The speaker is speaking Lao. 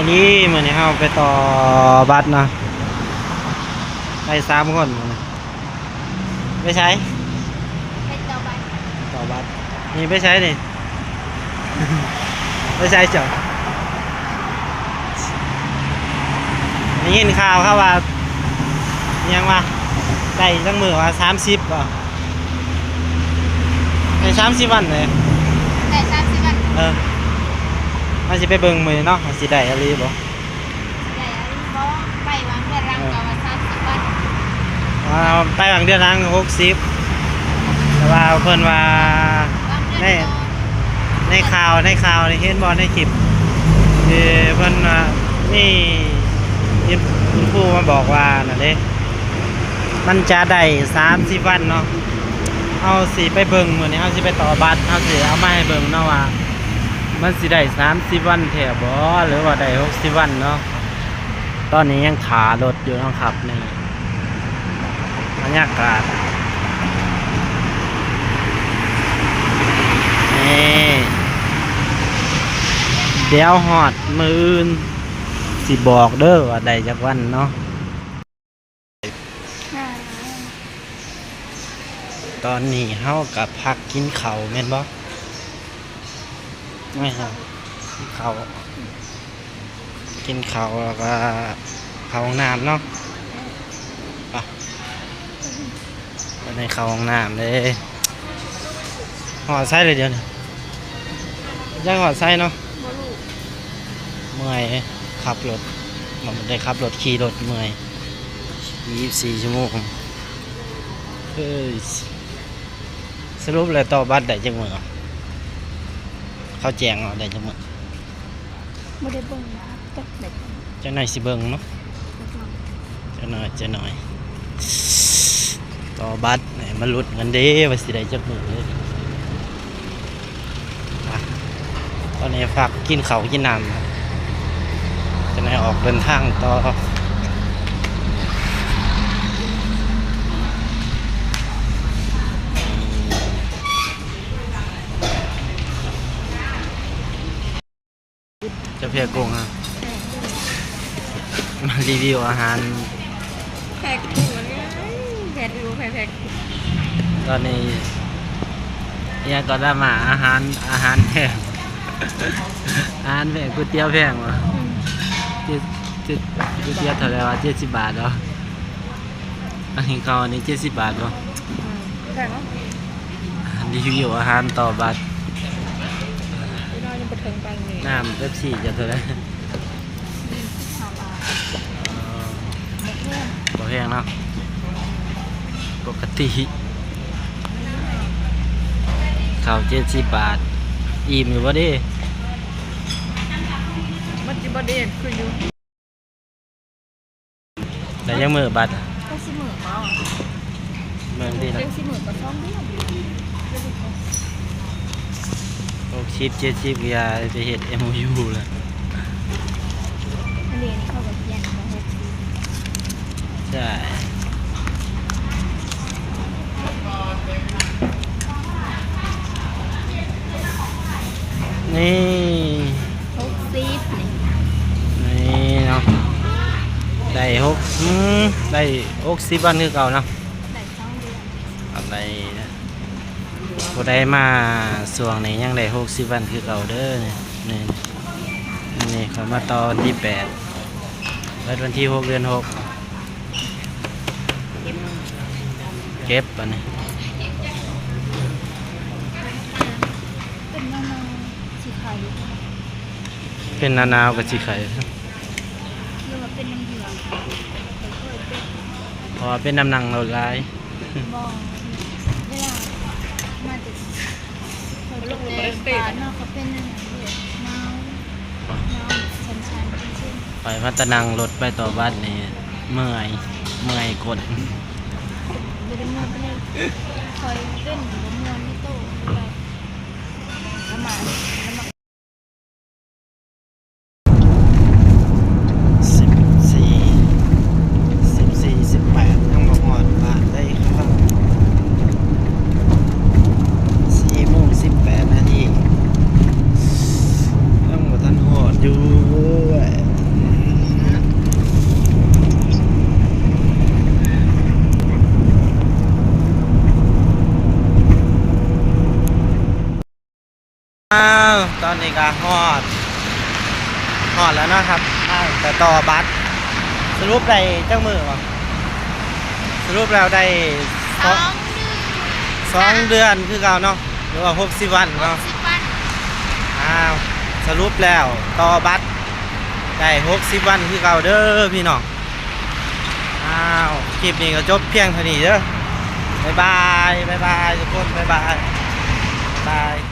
ນີ້ ມື້ນີ້ເຮົາໄປຕໍ່ບັດເນາະ ໄປສາມຄົນມື້ນີ້. ໄປໃສ? ໄປຕໍ່ບັດ. ຕໍ່ບັດ. ນີ້ໄປໃສນີ້? ໄປໃສເຈົ້າ? ໄດ້ຍິນຂ່າວເຂົາວ່າ ອີ່ຫຍັງວະ ໄດ້ຈັກມື້ວະ ສາມສິບບໍ? ໄດ້ສາມສິບວັນເລີຍ. ໄດ້ສາມສິບວັນ. ເອີ ເຮົາຊິໄປເບິ່ງມື້ນີ້ເນາະ ວ່າຊິໄດ້ອີ່ຫຼີບໍ່? ໄດ້ອີ່ຫຼີບໍ່? ໄປວາງເຮືອນຫຼັງ ເອີ ກໍວ່າສາມສິບວັນ. ອ່າ ໄປວາງເຮືອນຫຼັງຫົກສິບ ແຕ່ວ່າເພິ່ນວ່າ ໃນ ໃນຂ່າວ ໃນຂ່າວນີ້ເຫັນບໍ່ ໃນຄລິບ ທີ່ເພິ່ນວ່າມີ ມີຄຸນຄູມາບອກວ່ານັ້ນເດ້ ມັນຈະໄດ້ສາມສິບວັນເນາະ. ເຮົາຊິໄປເບິ່ງ ມື້ນີ້ເຮົາຊິໄປຕໍ່ບັດ ເຮົາຊິເອົາມາໃຫ້ເບິ່ງເນາະວ່າ ມັນຊິໄດ້ສາມສິບວັນແທ້ບໍ່ ຫຼືວ່າໄດ້ຫົກສິບວັນເນາະ. ຕອນນີ້ຍັງຖ້າລົດຢູ່ເນາະຄັບ. ນີ້ບັນຍາກາດ ນີ້ ດຽວຮອດມື້ອື່ນຊິບອກເດີວ່າໄດ້ຈັກວັນເນາະ. ຕອນນີ້ເຮົາກໍພັກກິນເຂົ້າແມ່ນບໍ່? ແມ່ນ ກິນເຂົ້າ ກິນເຂົ້າແລ້ວກໍເຂົ້າຫ້ອງນ້ຳເນາະ. ໄປ ໄປໃນເຂົ້າຫ້ອງນ້ຳເດ້. ຮອດໃສແລ້ວດຽວນີ້? ຈັກຮອດໃສເນາະ? ບໍ່ຮູ້. ເມື່ອຍ ຂັບລົດ ບໍ່ໄດ້ຂັບລົດ ຂີ່ລົດເມື່ອຍ ຊາວສີ່ຊົ່ວໂມງ. ເອີຍ ສະຫຼຸບແລ້ວຕໍ່ບັດໄດ້ຈັກມື້? ເຂົາແຈ້ງເອົາໄດ້ຈັກມື້? ບໍ່ໄດ້ເບິ່ງນະ ຈັກໄດ້ ຈັກໜ້ອຍຊິເບິ່ງເນາະ ຈັກໜ້ອຍ ຈັກໜ້ອຍ ຕໍ່ບັດ ມາລຸ້ນກັນເດ້ວ່າຊິໄດ້ຈັກມື້ເດ້. ອ່ະ ຕອນນີ້ພັກກິນເຂົ້າກິນນ້ຳ ຈັກໜ້ອຍອອກເດີນທາງຕໍ່. ເຈົ້າແພກຸ້ງຮະ ມາຣີວິວອາຫານ ແພກຸ້ງ ແພ ແພ ຕອນນີ້ ອີ່ຫຍັງກໍດຣາມາ ອາຫານ ອາຫານແພງ ອາຫານແພງ ກ໋ວຍຕຽວແພງຫວາ? ອືມ ເຈັດ ເຈັດ ກ໋ວຍຕຽວເທົ່າໃດຫວາ? ເຈັດສິບບາດຫວາ? ອັນນີ້ເຂົ້າອັນນີ້ເຈັດສິບບາດບໍ່? ອືມ ແພງເນາະ. ຣີວິວອາຫານຕໍ່ບັດ. ພີ່ນ້ອງຍັງບໍ່ເຖິງປານນີ້. ນ້ຳເປັບຊີເຈົ້າເທົ່າໃດ? ສີ່ສິບຫ້າບາດ. ອໍ ບໍ່ແພງ ບໍ່ແພງເນາະ ປົກກະຕິ. ເຂົ້າເຈັດສິບບາດ ອີ່ມຢູ່ບໍ່ເດ? ມັນຊິບໍ່ເດ ຄືຢູ່. ໄດ້ຈັກມື້ບັດ? ກໍຊິມື້ບໍ່? ເບິ່ງຕິລະ ຈັ່ງຊິມື້ກໍສອງເດືອນ. ຫົກສິບ ເຈັດສິບ ຢ່າໄປເຮັດເອັມໂອຢູລະ. ອັນນີ້ ອັນນີ້ເຂົາກໍຂຽນວ່າຫົກສິບ. ໃຊ່ ນີ້ ຫົກສິບນີ້ ນີ້ເນາະ ໄດ້ຫົກ ອືມ ໄດ້ຫົກສິບວັນຄືເກົ່າເນາະ ໄດ້ສອງເດືອນ. ອັນໃດ ຜູ້ໃດມາຊ່ວງນີ້ຍັງໄດ້ຫົກສິບວັນຄືເກົ່າເດີ. ນີ້ ນີ້ ນີ້ຂ້ອຍມາຕໍ່ວັນທີແປດ ເບິດວັນທີຫົກ ເດືອນຫົກ. ເກັບບາດນີ້ ເປັນໜາວໆ ຊິໄຂ້ ເປັນໜາວໆ ກໍຊິໄຂ້ ຫຼືວ່າເປັນນ້ຳເຫື່ອ? ເພາະວ່າເປັນນ້ຳໜັງລົດຫຼາຍ. ບໍ່ ເວລາມາແຕ່ ຂ້ອຍໄປແຕ່ງປານເນາະ ກໍເປັນໜາວ ໜາວສັ່ນໆ ເປັນເຊັ່ນ ຂ້ອຍວ່າແຕ່ນັ່ງລົດໄປຕໍ່ວັດນີ້ເມື່ອຍ ເມື່ອຍກົ້ນ ບໍ່ໄດ້ມ່ວນປານໃດ. ຂ້ອຍເປັນບໍ່ມ່ວນໃນໂຕ ແບບປະມານ ສິບສີ່ ສິບສີ່ ສິບແປດ ຍັງບໍ່ຮອດບ້ານເລີຍຄັບ. ສີ່ໂມງສິບແປດນາທີ ຍັງບໍ່ທັນຮອດຢູ່. ອ້າວ ຕອນນີ້ກໍຮອດ ຮອດແລ້ວເນາະຄັບ ທາງໄປຕໍ່ບັດ. ສະຫຼຸບໄດ້ຈັກມື້ຫວາ? ສະຫຼຸບແລ້ວໄດ້ ສອງ ສອງເດືອນ ສອງເດືອນຄືເກົ່າເນາະ ຫຼືວ່າຫົກສິບວັນເນາະ. ຫົກສິບວັນ. ອ້າວ ສະຫຼຸບແລ້ວຕໍ່ບັດໄດ້ຫົກສິບວັນຄືເກົ່າເດີພີ່ນ້ອງ. ອ້າວ ຄລິບນີ້ກໍຈົບພຽງເທົ່ານີ້ເດີ. ບາຍບາຍ ບາຍບາຍທຸກຄົນ ບາຍບາຍ ບາຍ.